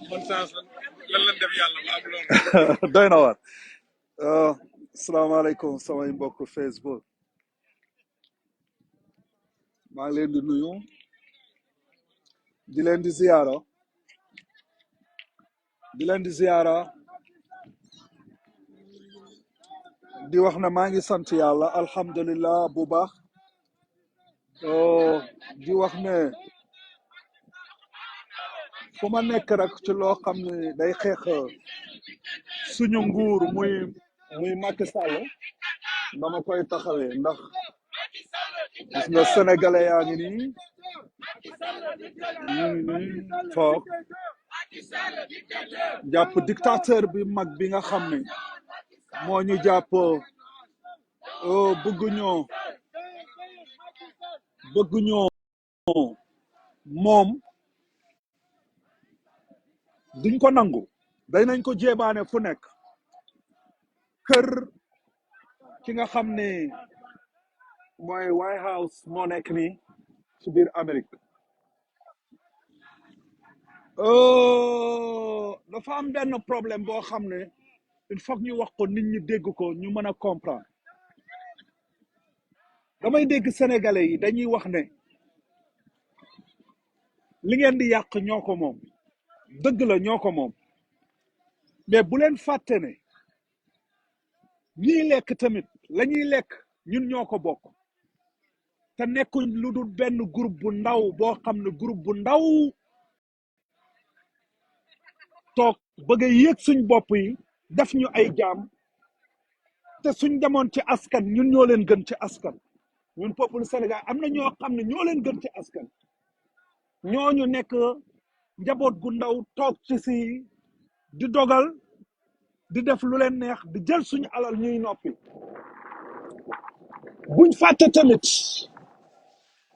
man saa lan lañ def yàlla ba am loolu. doy na waar. Asalaamaaleykum samay mbokk Facebook maa ngi leen di nuyu di leen di ziyaara di wax ne maa ngi sant yàlla alhamdulillah bu baax. di wax ne fu ma nekk rek ci loo xam ne day xeex suñu nguur muy Macky Sall dama koy taxawee ndax gis nga sénégalais yaa ngi nii toog jàpp dictateur bi mag bi nga xam ne moo ñu jàpp bëgguñoo moom duñ ko nangu day nañ ko jébaane fu nekk kër ki nga xam ne mooy White House moo nekk nii ci biir Amérique. dafa am benn problème boo xam ne il faut ñu wax ko nit ñi dégg ko ñu mën a comprendre. damay dégg sénégalais yi dañuy wax ne li ngeen di yàq ñoo ko moom dëgg la ñoo ko moom mais bu leen fàtte ne ñiy lekk tamit la ñuy lekk ñun ñoo ko bokk te nekkuñ lu dul benn groupe bu ndaw boo xam ne groupe bu ndaw toog bëgg a yéeg suñ bopp yi def ñu ay jaam te suñ demoon ci askan ñun ñoo leen gën ci askan ñun peuple Sénégal am na ñoo xam ne ñoo leen gën ci askan ñooñu nekk njaboot gu ndaw toog ci si di dogal di def lu leen neex di jël suñu alal ñuy noppi buñ fàtte tamit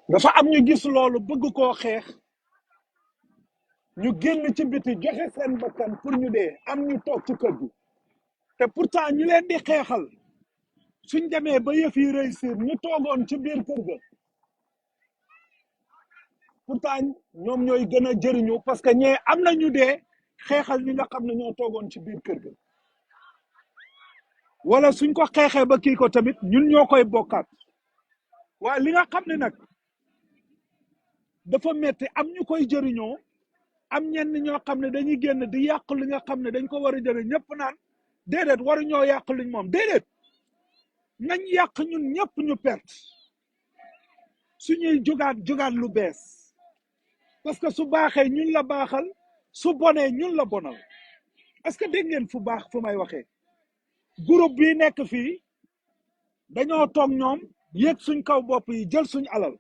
dafa am ñu gis loolu bëgg koo xeex ñu génn ci biti joxe seen bakkan pour ñu dee am ñu toog ci kër gi te pourtant ñu leen di xeexal suñ demee ba yëf yi réussir ñu toogoon ci biir kër ga pourtant ñoom ñooy gën a jëriñu parce que ñee am na ñu dee xeexal ñi nga xam ne ñoo toogoon ci biir kër ga wala suñ ko xeexee ba kii ko tamit ñun ñoo koy bokkaat waaye li nga xam ne nag dafa metti am ñu koy jëriñoo am ñenn ñoo xam ne dañuy génn di yàq li nga xam ne dañ ko war a jëriñ ñëpp naan déedéet waru ñoo yàq liñ moom déedéet nañ yàq ñun ñëpp ñu perte suñuy jugaat lu bees parce que su baaxee ñun la baaxal su bonee ñun la bonal est-ce que dégg ngeen fu baax fu may waxee groupe bii nekk fii dañoo toog ñoom yéeg suñ kaw bopp yi jël suñ alal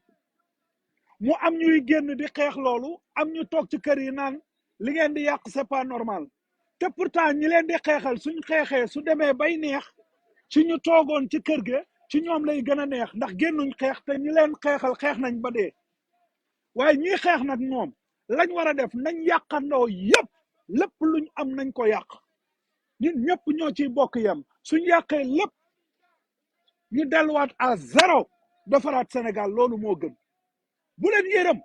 mu am ñuy génn di xeex loolu am ñu toog ci kër yi naan li ngeen di yàq c'est pas normal te pourtant ñi leen di xeexal suñ xeexee su demee bay neex ci ñu toogoon ci kër ga ci ñoom lay gën a neex ndax génnuñ xeex te ñi leen xeexal xeex nañ ba dee waaye ñii xeex nag moom lañ war a def nañ yàqandoo yépp lépp luñ am nañ ko yàq ñun ñëpp ñoo ciy bokk yem suñ yàqee lépp ñu delluwaat à zéro defaraat Sénégal loolu moo gën bu leen yërëm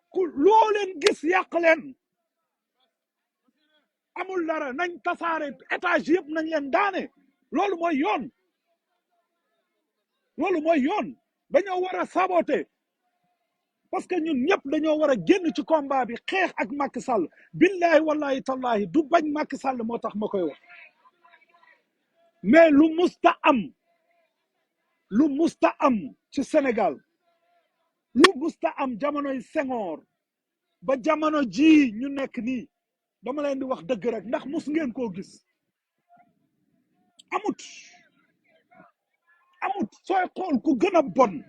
ku loo leen gis yàq leen amul dara nañ tasaare étage yëpp nañ leen daane loolu mooy yoon dañoo war a saboter parce que ñun ñëpp dañoo war a génn ci combat bi xeex ak Macky Sall billahi wallahi tallahi du bañ Macky Sall moo tax ma koy wax mais lu musta am ci Sénégal lu musta am jamonoy Senghor ba jamono ji ñu nekk nii dama leen di wax dëgg rek ndax mus ngeen koo gis amut sooy xool ku gën a bon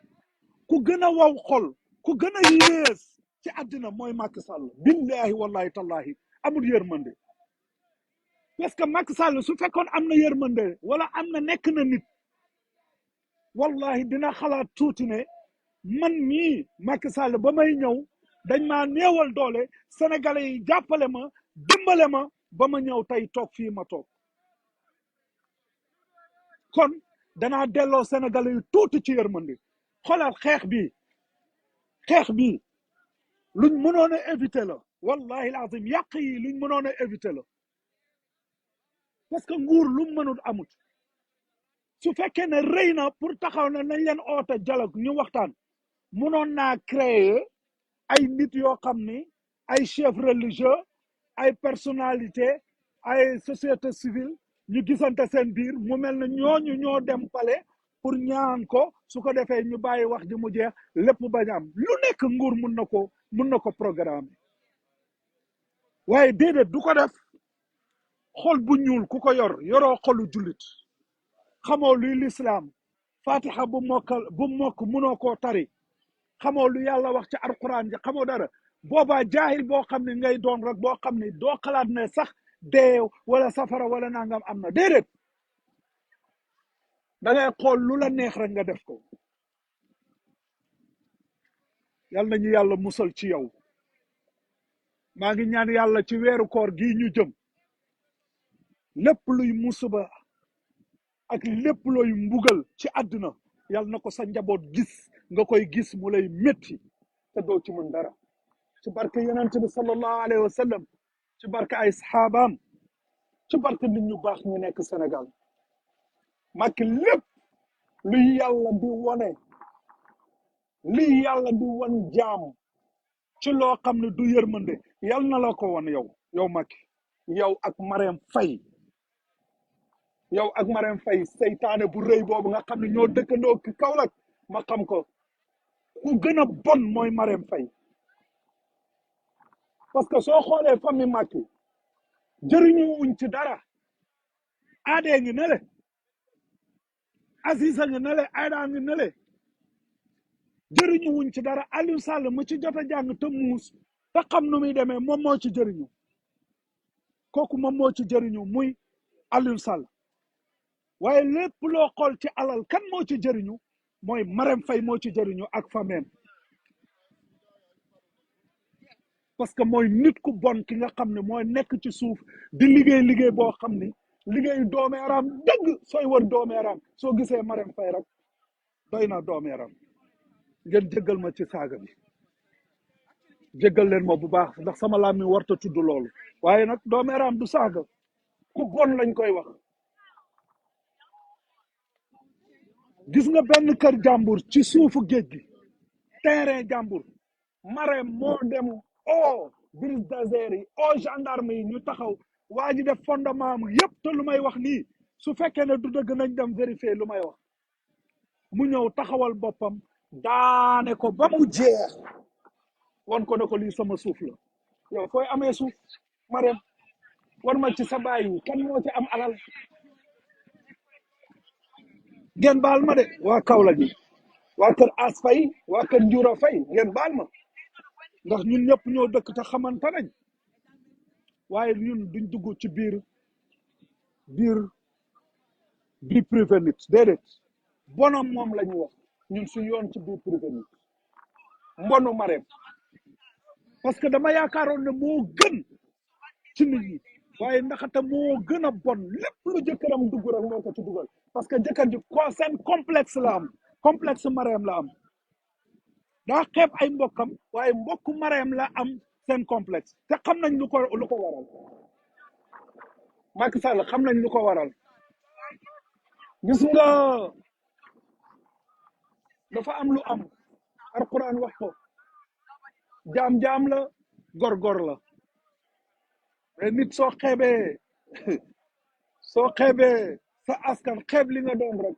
ku gën a waw xol ku gën a yées ci àddina mooy Macky Sall billahi wallahi tallahi amul yërmande parce que Macky Sall su fekkoon am na yërmande wala am na nekk na nit wallahi dina xalaat tuuti ne man mii Macky Sall ba may ñëw dañ maa néewal doole sénégalais yi jàppale ma dimbale ma ba ma ñëw tey toog fii ma toog kon danaa delloo sénégalais yi tuuti ci yërmande xoolal xeex bi luñ mënoon a éviter la wallahi alazim yàq yi luñ mënoon a éviter la parce que nguur lu mu mënul amut su fekkee ne rëy na pour taxaw na nañ leen oote dialogue ñu waxtaan mënoon naa créer ay nit yoo xam ni ay chef religieux ay personnalité ay société civile ñu gisante seen biir mu mel ne ñooñu ñoo dem palais pour ñaan ko su ko defee ñu bàyyi wax ji mu jeex lépp bañ am lu nekk nguur mun na ko programme waaye déedéet du ko def xol bu ñuul ku ko yoroo xolu jullit xamoo luy lislaam fatiha bu mokk munoo koo tari xamoo lu yàlla wax ci alquran ji xamoo dara boobaa jaahil boo xam ne ngay doon rek boo xam ne doo xalaat ne sax dee wala safara wala nangam am na déedéet da ngay xool lu la neex rek nga def ko yal nañu yàlla musal ci yow maa ngi ñaan yàlla ci weeru koor gii ñu jëm lépp luy musuba ak lépp looy mbugal ci àdduna yàlla na ko sa njaboot gis nga koy gis mu lay métti te doo ci mën dara ci barke yonent bi sallallahu alayhi wa sallam ci barke ay saxaabaam ci barke nit ñu baax ñu nekk Sénégal Macky lépp luy yàlla di wone luy yàlla di won jaam ci loo xam ne du yërmande yàlla na la ko won yow Macky yow ak Marème Faye yow ak Marème Faye seytaane bu rëy boobu nga xam ne ñoo dëkkandoo ki Kaolack ma xam ko ku gën a bon mooy Marème Faye parce que soo xoolee famille Macky jëriñu wuñ ci dara aadee ngi ne le Aziza ngi ne le Aïda ngi ne le jëriñu wuñ ci dara Aliou Sall mu ci jot a jàng te muus te xam nu muy demee moom moo ci jëriñu kooku moom moo ci jëriñu muy Aliou Sall waaye lépp loo xool ci alal kan moo ci jëriñu mooy Marème Faye moo ci jëriñu ak famem parce que mooy nit ku bon ki nga xam ne mooy nekk ci suuf di liggéey boo xam ni liggéeyu doomeeraam dëgg sooy wër doomeeraam soo gisee Marème Faye rek doy na doomeeraam ngeen jéggal ma ci saaga bi jéggal leen ma bu baax ndax sama laam mi warta tudd loolu waaye nag doomeeraam du saaga ku bon lañ koy wax gis nga benn kër jàmbur ci suufu géej gi terrain jàmbur Marème moo dem o brigadier yi o gendarme yi ñu taxaw waa ji def fondement am yëpp te lu may wax nii su fekkee ne du dëgg nañ dem vérifier lu may wax mu ñëw taxawal boppam daane ko ba mu jeex wan ko ne ko lii sama suuf la yow fooy amee suuf Marème war ma ci sa baay kan moo ci am alal ngeen baal ma de waa Kaolack gi waa kër As Faye waa kër Njuura Faye ngeen baal ma ndax ñun ñëpp ñoo dëkk te xamante nañ waaye ñun duñ dugg ci biir privé nit déedéet bonam moom la ñu wax ñun suñu yoon ci biir privé nit mbonu Marème parce que dama yaakaaroon ne moo gën ci nit ñi waaye ndaxate moo gën a bon lépp lu jëkkëram dugg rek moo ko ci dugal parce que jëkkër ji ko seen complexe la am complexe Marème la am daa xeeb ay mbokkam waaye mbokku Marème la am seen complexe te xam nañ lu ko waral Macky Sall xam nañ lu ko waral gis nga dafa am lu am alquran wax ko jaam la gor la mais nit soo xeebee sa askan xeeb li nga doon rek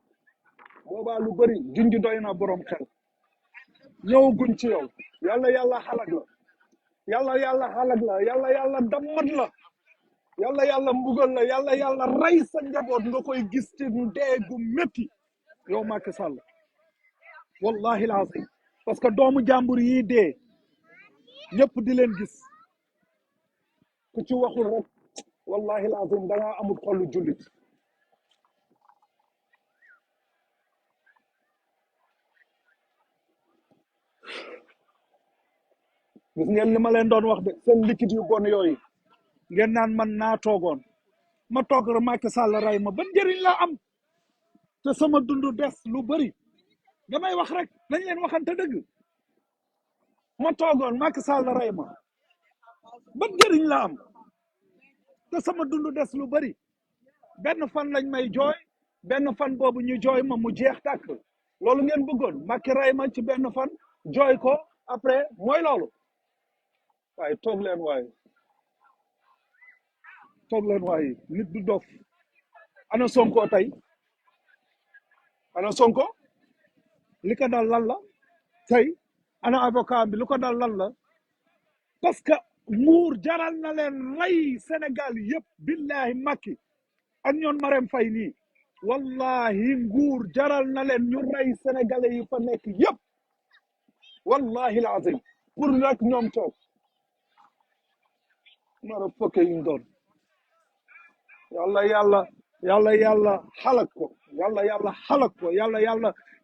boobaa lu bëri junj doy na borom xel ñëwaguñ ci yow yàlla xalag la yàlla xalag la yàlla dammat la yàlla mbugal la yàlla rey sa njaboot nga koy gis ci dee gu métti yow Macky Sall wallahi lazim parce que doomu jàmbur yi dee ñëpp di leen gis ku ci waxul rek wallahi lazim da ngaa amul xolu jullit gis ngeen li ma leen doon wax de seen liquide yu bon yooyu ngeen naan man naa toogoon ma toog rek Macky Sall rey ma ban njëriñ la am te sama dund des lu bëri damay wax rek dañ leen waxante dëgg ma toogoon Macky Sall rey ma ban njëriñ la am te sama dund des lu bari benn fan lañ may jooy benn fan boobu ñu jooy ma mu jeex tàkk loolu ngeen bëggoon Macky rey ma ci benn fan jooy ko après mooy loolu waaye toog leen waaye nit du dof ana Sonko tey ana Sonko li ko dal lan la tey ana avocat bi lu ko dal lan la parce que nguur jaral na leen rey Sénégal yëpp billahi Macky ak ñoon Marème Faye nii wallahi nguur jaral na leen ñu rey sénégalais yi fa nekk yëpp wallahi lazim pour rek ñoom toog mara fokke yi ñu doon yàlla xalak ko yàlla xalak ko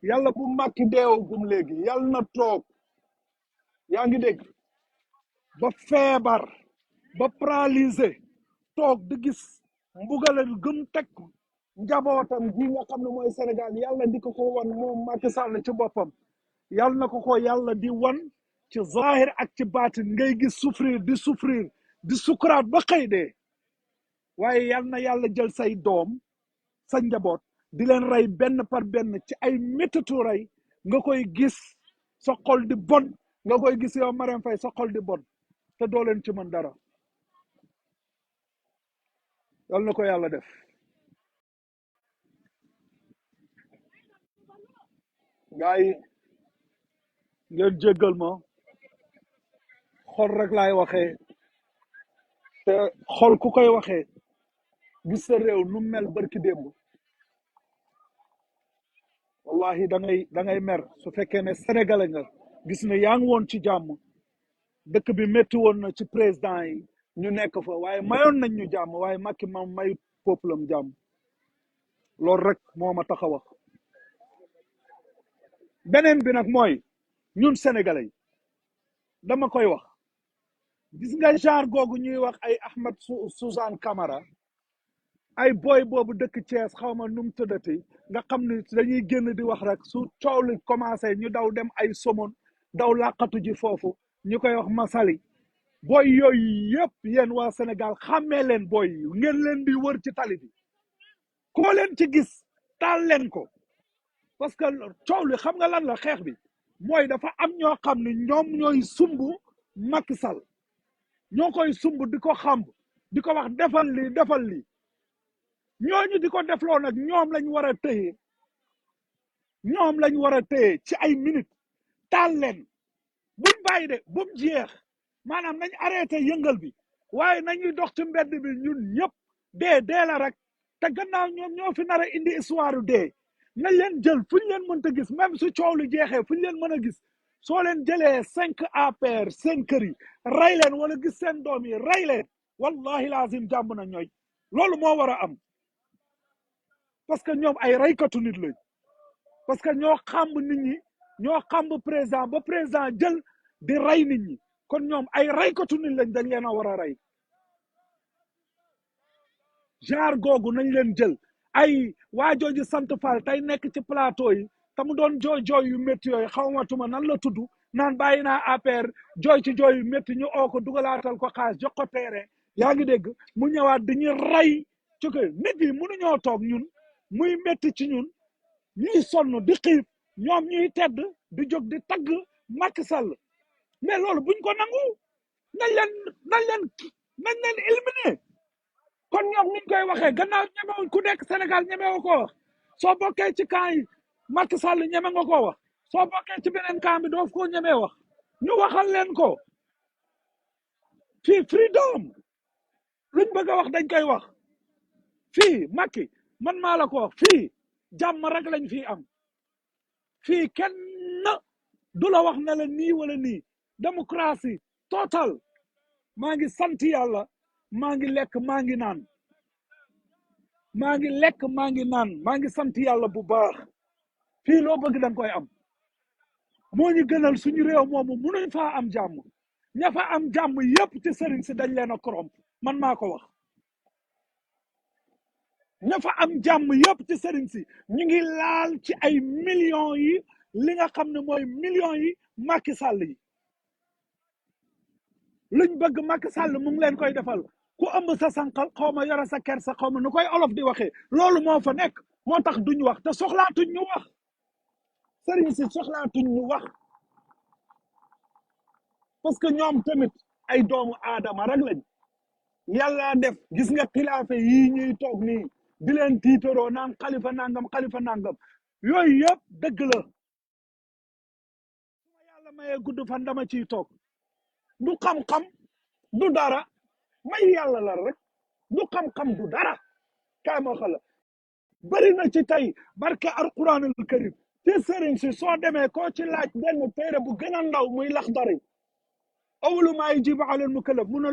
yàlla bu Macky deewagum léegi yàlla na toog yaa ngi dégg ba feebar ba paralysé toog di gis mbugale gëm teg njabootam gi nga xam ne mooy Sénégal yàlla di ko wan moom Macky Sall ci boppam yàlla na ko yàlla di wan ci zahir ak ci baatin ngay gis souffrir di sukuraat ba xëy dee waaye yàlla na yàlla jël say doom sa njaboot di leen rey benn par benn ci ay méttitu rey nga koy gis sa xol di bon nga koy gis yow Marème Faye sa xol di bon te doo leen ci mën dara yàlla na ko yàlla def gaa yi ngeen jéggal ma xol rek laay waxee te xol ku koy waxee gis sa réew nu mel barki démb wallahi da ngay mer su fekkee ne sénégalais nga gis ne yaa ngi woon ci jàmm dëkk bi métti woon na ci président yi ñu nekk fa waaye mayoon nañ ñu jàmm waaye Macky moom may peuple am jàmm loolu rek moo ma tax a wax beneen bi nag mooy ñun sénégalais yi dama koy wax gis nga genre googu ñuy wax ay Ahmed Suzanne Camara ay boy boobu dëkk Thiès xaw ma nu mu tëddati nga xam ne dañuy génn di wax rek su coow li commencé ñu daw dem ay somon daw làqatu ji foofu ñu koy wax Massaly boy yooyu yëpp yéen waa Sénégal xàmmee leen boy yi ngeen leen di wër ci tali bi koo leen ci gis taal leen ko parce que coow li xam nga lan la xeex bi mooy dafa am ñoo xam ne ñoom ñooy sumb Macky Sall ñoo koy sumb di ko xamb di ko wax defal lii ñooñu di ko defloo nag ñoom lañ war a téye ci ay minutes taal leen buñ bàyyi de bu mu jeex maanaam nañ arrêté yëngal bi waaye nañuy dox ci mbedd bi ñun ñëpp dee la rek te gannaaw ñoom ñoo fi nar a indi histoire dee nañ leen jël fu ñu leen mënta gis même su coow lu jeexee fu ñu leen mën a gis soo leen jëlee 5 APR seen kër yi rey leen wala gis seen doom yi rey leen wallahi lazim jàmm na ñooy loolu moo war a am parce que ñoom ay reykatu nit lañ parce que ñoo xamb nit ñi ñoo xamb président ba président jël di rey nit ñi kon ñoom ay reykatu nit lañ dañ leen a war a rey genre googu nañ leen jël ay waajooju sant Fall tey nekk ci plateau yi te mu doon jooy yu métti yooyu xawmatuma nan la tudd naan bàyyi naa APR jooy ci jooy yu métti ñu oo ko dugalaatal ko xaalis jox ko teere yaa ngi dégg mu ñëwaat dañuy rey ci ko nit yi mënuñoo toog ñun muy métti ci ñun ñuy sonn di xiif ñoom ñuy tedd di jóg di tagg Macky Sall mais loolu buñ ko nangu nañ leen éliminer kon ñoom niñ koy waxee gannaaw ñemewuñ ku nekk Sénégal ñemewu ko wax soo bokkee ci camp yi Macky Sall ñeme nga ko wax soo bokkee ci beneen camp bi doo ko ñemee wax ñu waxal leen ko fii freedom luñ bëgg a wax dañ koy wax fii Macky man maa la ko wax fii jàmm rek lañ fii am fii kenn du la wax ne la nii wala nii démocratie total maa ngi sant yàlla maa ngi lekk maa ngi naan maa ngi sant yàlla bu baax fii loo bëgg danga koy am moo ñu gënal suñu réew moomu munuñ faa am jàmm ña fa am jàmm yépp ci sëriñ si dañ leen a korom man maa ko wax ña fa am jàmm yépp ci sëriñ si ñu ngi laal ci ay millions yi li nga xam ne mooy millions yi Macky Sall yi luñ bëgg Macky Sall mu ngi leen koy defal ku ëmb sa sànqal xaw ma yore sa ker sa xaw ma nu koy olof di waxee loolu moo fa nekk moo tax duñ wax te soxlaatuñ ñu wax sëriñ si soxlaatuñ ñu wax parce que ñoom tamit ay doomu aadama rek lañ yàlla def gis nga xilaafe yii ñuy toog nii di leen tiitaroo naan xalifa nangam yooyu yëpp dëgg la su ma yàlla mayee gudd fan dama ciy toog du xam-xam du dara may yàlla la rek du xam-xam du dara kaay ma xala bëri na ci tey barke alquranul karim te sëriñ si soo demee koo ci laaj benn téere bu gën a ndaw muy laxdari awalu maa yajibu alal mukallaf mënu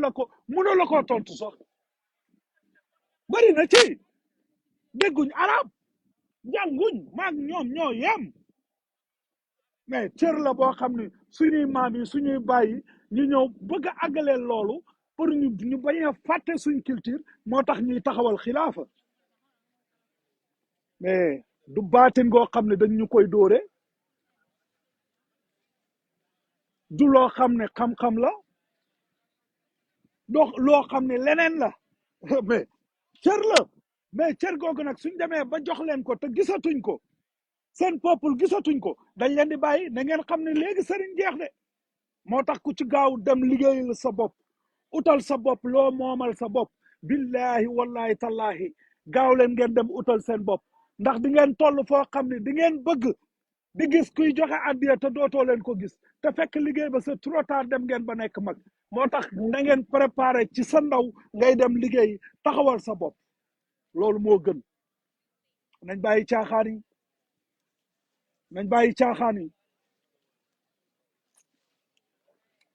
la ko tontu sax bëri na ci dégguñ arab jànguñ maag ñoom ñoo yem mais cër la boo xam ne suñuy maam yi suñuy bàyyi ñu ñëw bëgg a àggaleel loolu pour ñu bañ a fàtte suñ culture moo tax ñuy taxawal xilaafa mais du baatin goo xam ne dañ ñu koy dóore du loo xam ne xam-xam la doo loo xam ne leneen la mais cër la mais cër googu nag suñ demee ba jox leen ko te gisatuñ ko seen peuple gisatuñ ko dañ leen di bàyyi na ngeen xam ne léegi sëriñ jeex de moo tax ku ci gaaw dem liggéeyal sa bopp utal sa bopp loo moomal sa bopp billahi wallahi tallahi gaaw leen ngeen dem utal seen bopp ndax di ngeen toll foo xam ne di ngeen bëgg di gis kuy joxe addiya te dootoo leen ko gis te fekk liggéey ba c'est trop tard dem ngeen ba nekk mag moo tax na ngeen préparé ci sa ndaw ngay dem liggéey taxawal sa bopp loolu moo gën nañ bàyyi caaxaan yi nañ bàyyi caaxaan yi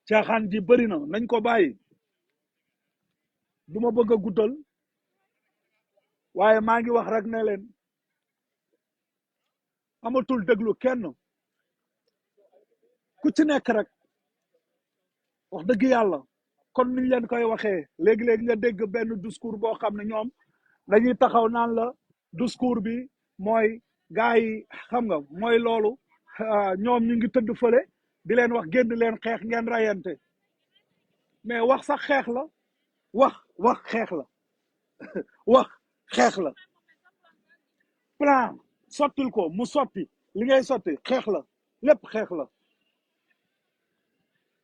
caaxaan ji bëri na nañ ko bàyyi du ma bëgg a guddal waaye maa ngi wax rek ne leen amatul déglu kenn ku ci nekk rek wax dëgg yàlla kon niñ leen koy waxee léegi-léegi nga dégg benn discours boo xam ne ñoom dañuy taxaw naan la discours bi mooy gars yi xam nga mooy loolu ñoom ñu ngi tëdd fële di leen wax génn leen xeex ngeen rayante mais wax sax xeex la wax xeex la wax xeex la plan sottil ko mu sotti li ngay sotti xeex la lépp xeex la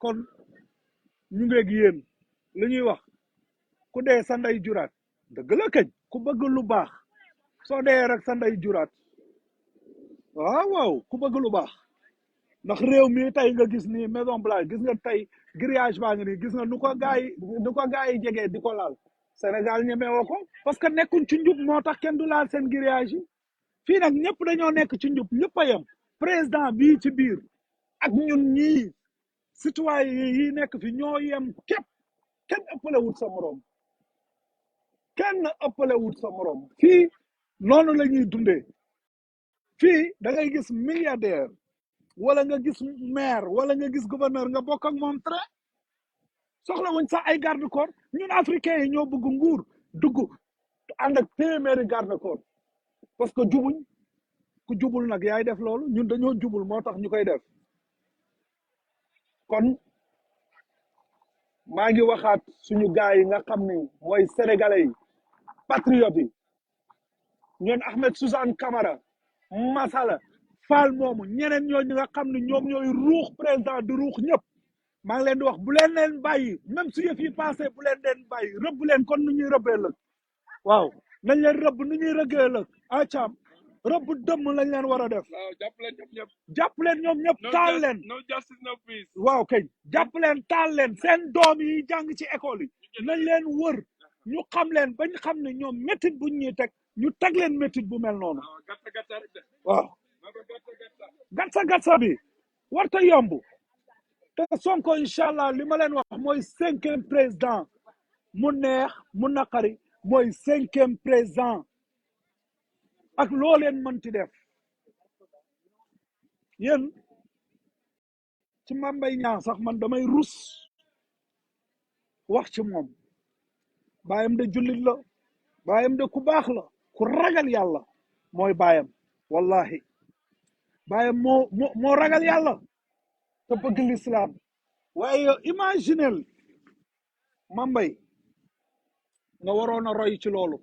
kon ñu ngeeg yéen li ñuy wax ku dee sa ndey juraat dëgg la kañ ku bëgg lu baax soo dee rek sa ndey juraat waaw ku bëgg lu baax ndax réew mi tey nga gis ni Maison Blanche gis nga tey grillage baa ngi nii gis nga nu ko gaay yi jegee di ko laal Sénégal ñemewoo ko parce que nekkuñ ci njub moo tax kenn du laal seen grillage yi fii nag ñëpp dañoo nekk ci njub ñëpp a yem président bii ci biir ak ñun ñii citoyen yi nekk fi ñoo yem képp kenn ëppale wut sa morom kenn ëppale wut sa morom fii noonu la ñuy dundee fii da ngay gis milliardaire wala nga gis maire wala nga gis gouverneur nga bokk ak moom très soxla wuñ sax ay garde corps ñun africains yi ñoo bëgg nguur dugg ànd ak téeméeri garde corps parce que jubuñ ku jubul nag yaay def loolu ñun dañoo jubul moo tax ñu koy def kon maa ngi waxaat suñu gaay yi nga xam ni mooy sénégalais yi patriotes yi ñoon Ahmed Suzanne Camara Masala Fall moomu ñeneen ñooñu nga xam ne ñoom ñooy ruux président di ruux ñëpp maa ngi leen di wax bu leen bàyyi même su yëf yi passé bu leen bàyyi rëbb leen kon nu ñuy rëbbee lëg waaw nañ leen rëbb nu ñuy rëggee lëg caam rëbb dëmm lañ leen war a def waaw jàpp leen ñoom ñëpp. jàpp leen ñoom ñëpp taal leen no justice no peace. waaw kay jàpp leen taal leen seen doom yi jàng ci école yi nañ leen wër ñu xam leen bañ xam ne ñoom métit buñ ñuy teg ñu teg leen métit bu mel noonu waaw gàtta gàtta rek de. waaw maa ko gàtta gàtta. gatsa bi warta yomb te Sonko incha allah li ma leen wax mooy 5e président mu neex mu naqari mooy 5e président ak loo leen mënti def yéen ci Mame Mbaye Niang sax man damay rus wax ci moom baayam de jullit la baayam de ku baax la ku ragal yàlla mooy baayam wallahi baayam moo ragal yàlla te bëgg l'islam waaye imaginel Mambay nga waroon a roy ci loolu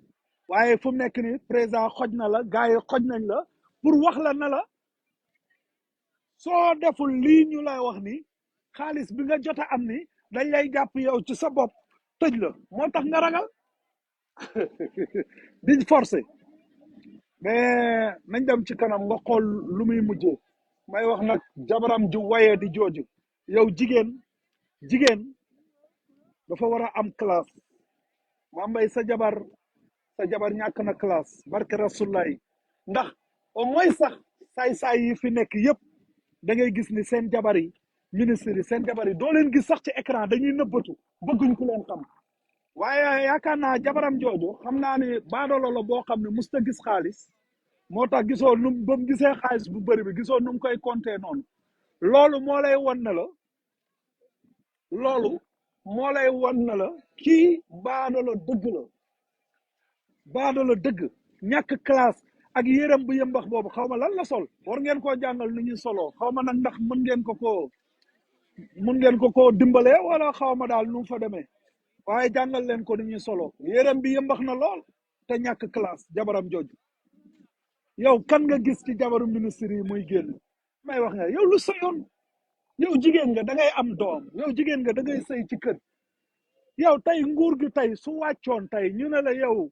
waaye fu mu nekk ni président xoj na la gars yi xoj nañ la pour wax la na la soo deful lii ñu lay wax ni xaalis bi nga jot a am ni dañ lay jàpp yow ci sa bopp tëj la moo tax nga ragal diñ forcé mais nañ dem ci kanam nga xool lu muy mujjee may wax nag jabaram ju wayee di jooju yow jigéen dafa war a am classe Mambay sa jabar ñàkk na classe barke rasulaay ndax au moins sax saay-saay yi fi nekk yëpp da ngay gis ni seen jabar yi ministre yi seen jabar yi doo leen gis sax ci écran dañuy nëbbatu bëgguñ ku leen xam waaye yaakaar naa jabaram jooju xam naa ni baadoolo la boo xam ne musta gis xaalis moo tax gisoo num ba mu gisee xaalis bu bëri bi gisoo nu mu koy compter noonu loolu moo lay won ne la loolu moo lay won ne la kii baadoolo dëgg la baadoolo dëgg ñàkk classe ak yërëm bu yëmbax boobu xaw ma lan la sol war ngeen koo jàngal nu ñuy soloo xaw ma nag ndax mën ngeen ko koo dimbalee wala xaw ma daal nu mu fa demee waaye jàngal leen ko ni ñuy solo yërëm bi yëmbax na lool te ñàkk classe jabaram jooju yow kan nga gis ci jabaru ministre yi muy génn may wax nga yow lu sa yoon yow jigéen nga da ngay am doom yow jigéen nga da ngay sëy ci kër yow tey nguur gi tey su wàccoon tey ñu ne la yow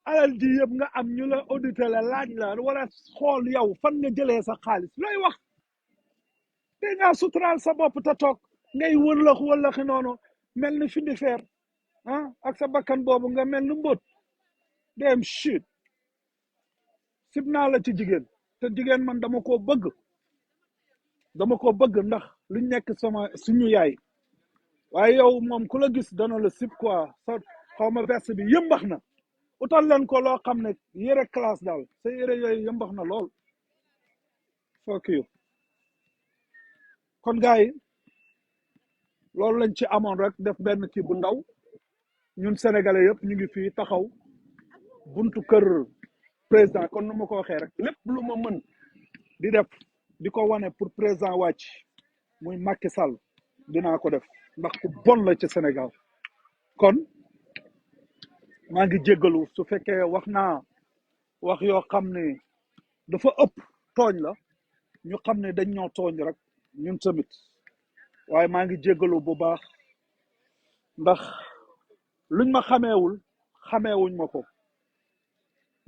alal ji yëpp nga am ñu la audité la laaj la wala xool yow fan nga jëlee sa xaalis looy wax te nga suturaal sa bopp te toog ngay wëllaxi noonu mel ni fi di feer ah ak sa bakkan boobu nga mel ni mbóot dem shit sib naa la ci jigéen te jigéen man dama ko bëgg ndax lu nekk sama suñu yaay waaye yow moom ku la gis dana la sib quoi sa xaw ma veste bi yëmbax na utal leen ko loo xam ne yëre classe daal sa yëre yooyu yëmbax na lool fuck you kon gars yi loolu lañ ci amoon rek def benn kii bu ndaw ñun sénégalais yëpp ñu ngi fii taxaw buntu kër président kon nu ma ko waxee rek lépp lu ma mën di def di ko wane pour président wàcc muy Macky Sall dinaa ko def ndax ku bon la ci Sénégal kon maa ngi jéggalu su fekkee wax naa wax yoo xam ne dafa ëpp tooñ la ñu xam ne dañ ñoo tooñ rek ñun tamit waaye maa ngi jéggalu bu baax ndax luñ ma xameewuñ ma ko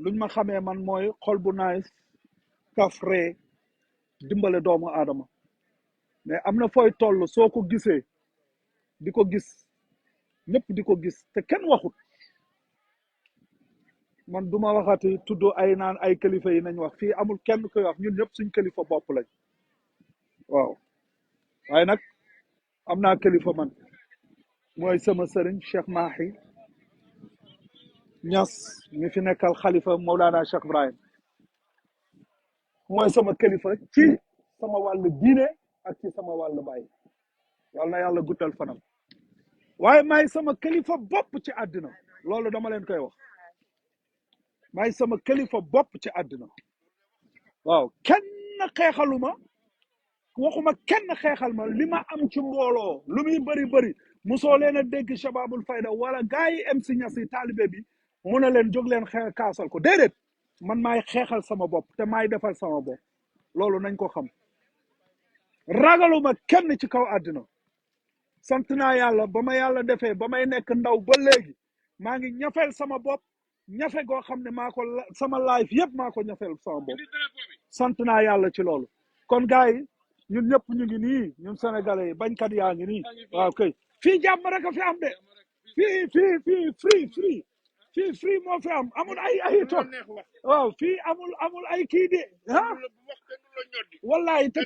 luñ ma xamee man mooy xol bu nice kafre dimbale doomu aadama mais am na fooy toll soo ko gisee di ko gis ñëpp di ko gis te kenn waxut man duma waxati tudd ay naan ay kilifa yi nañ wax fii amul kenn koy wax ñun ñëpp suñ kilifa bopp lañ waaw waaye nag am naa kilifa man mooy sama sëriñ Cheikh Mahi Niass mi fi nekkal xalifa Mawlana Cheikh Ibrahim mooy sama kilifa ci sama wàllu diine ak ci sama wàllu baay yal na yàlla guddal fanam waaye maay sama kilifa bopp ci àddina loolu dama leen koy wax maay sama kilifa bopp ci àddina waaw kenn xeexaluma waxuma kenn xeexal ma li ma am ci mbooloo lu muy bëri musoo leen a dégg Shababul Fayda wala gars yi MC Niass yi taalibe bi mu ne leen jóg leen kaasal ko déedéet man maay xeexal sama bopp te maay defal sama bopp loolu nañ ko xam ragaluma kenn ci kaw àddina sant naa yàlla ba ma yàlla defee ba may nekk ndaw ba léegi maa ngi ñafeel sama bopp ñafe goo xam ne maa ko sama life yëpp maa ko ñafeel sama bopp sant naa yàlla ci loolu kon gars yi ñun ñëpp ñu ngi nii ñun sénégalais yi bañkat yaa ngi nii waaw kay fii jàmm rek a fi am de fii free moo fi am amul ay toog waaw fii amul ay kii de ah wallahi te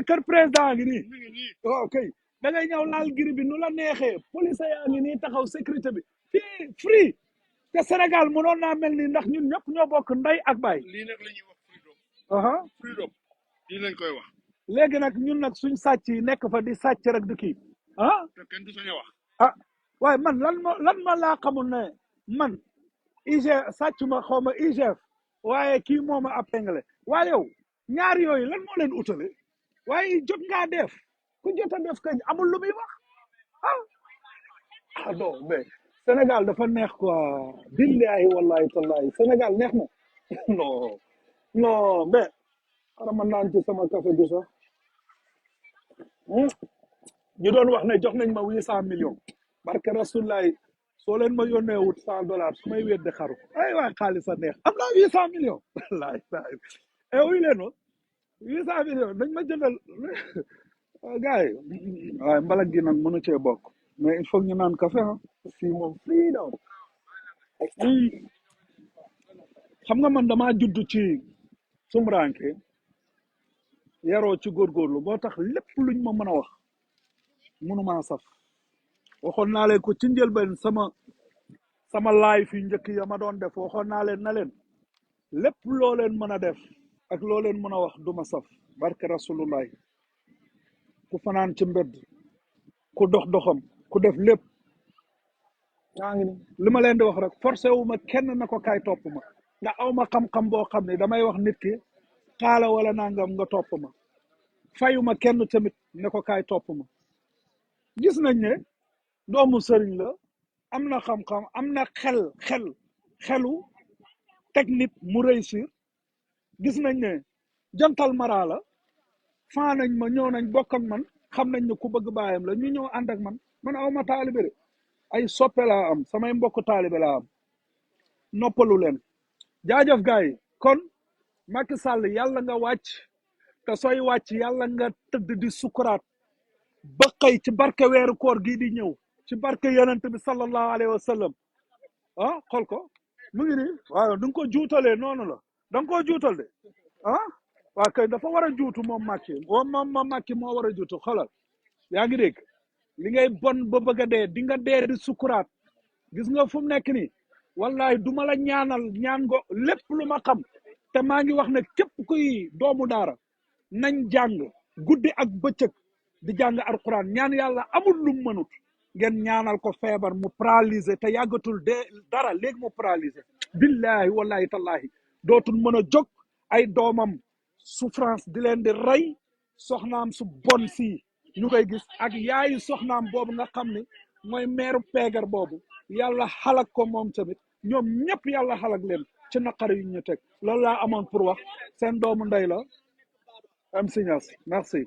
kër président ngi nii waaw kay da ngay ñëw laal giri bi nu la neexee police yaa ngi nii taxaw sécurité bi fii free te Sénégal mënoon naa mel ni ndax ñun ñëpp ñoo bokk ndey ak baay lii nag la ñuy wax freedom aha freedom lii lañ koy wax léegi nag ñun nag suñ sàcc yi nekk fa di sàcc rek di kii ah te kenn du sañ a wax ah waaye man lan ma laa xamul ne man IG sàcc ma xaw ma IGF waaye kii moo ma appengale waaye yow ñaar yooyu lan moo leen utale waaye jot ngaa def ku jot a def kañ amul lu muy wax ah ah non mais Sénégal dafa neex quoi billahi wallahi tallahi Sénégal neex na non non mais xanaa ma naan ci sama café bi sax ñu doon wax ne jox nañ ma 800 millions barke rasulaay soo leen ma yónnee wut $100 su may wéet di xaru ay waay xaalis a neex am naa 800 millions laay laay e wuy leen ma 800 millions dañ ma jëndal gars yi waaye mbalak gi nag mënu cee bokk mais il faut ñu naan café ah fii moom freedom xam nga man damaa judd ci sumranke yaroo ci góorgóorlu moo tax lépp luñ ma mën a wax mënumaa saf waxoon naa leen ko ci njëlbeen sama live yu njëkk ya ma doon def waxoon naa leen na leen lépp loo leen mën a def ak loo leen mën a wax du ma saf barke rasulullah ku fanaan ci mbedd ku dox doxam ku def lépp yaa ngi ni li ma leen di wax rek forcé wu ma kenn na ko kaay topp ma nga aw ma xam-xam boo xam ne damay wax nit ki xaala wala nangam nga topp ma fayu ma kenn tamit ne ko kaay topp ma gis nañ ne doomu sëriñ la am na xam-xam am na xelu teg nit mu réussir gis nañ ne jantal mara la faa nañ ma ñëw nañ bokk ak man xam nañ ne ku bëgg baayam la ñu ñëw ànd ak man aw ma taalibe de ay soppe laa am samay mbokk taalibe laa am noppalu leen jaajëf gars yi kon Macky Sall yàlla nga wàcc te sooy wàcc yàlla nga tëdd di sukuraat ba xëy ci barke weeru koor gii di ñëw ci barke yonent bi sallallahu alayhi wa sallam ah xool ko mu ngi nii waaw du nga ko juutalee noonu la da nga koo juutal de ah waa kay dafa war a juutu moom Macky moom Macky moo war a juutu xoolal yaa ngi dégg li ngay bon ba bëgg a dee di nga dee di sukuraat gis nga fu mu nekk nii wallahi du ma la ñaanal ñaan go lépp lu ma xam te maa ngi wax ne képp kuy doomu daara nañ jàng guddi ak bëccëg di jàng alquran ñaan yàlla amul lu mu mënut ngeen ñaanal ko feebar mu paralysé te yàggatul de dara léegi mu paralysé billahi wallahi tallahi dootul mën a jóg ay doomam souffrance di leen di rey soxnaam su bon si ñu koy gis ak yaayu soxnaam boobu nga xam ne mooy meeru peegar boobu yàlla xalak ko moom tamit ñoom ñëpp yàlla xalak leen ci naqar yu ñu teg loolu laa amoon pour wax seen doomu ndey la am signas merci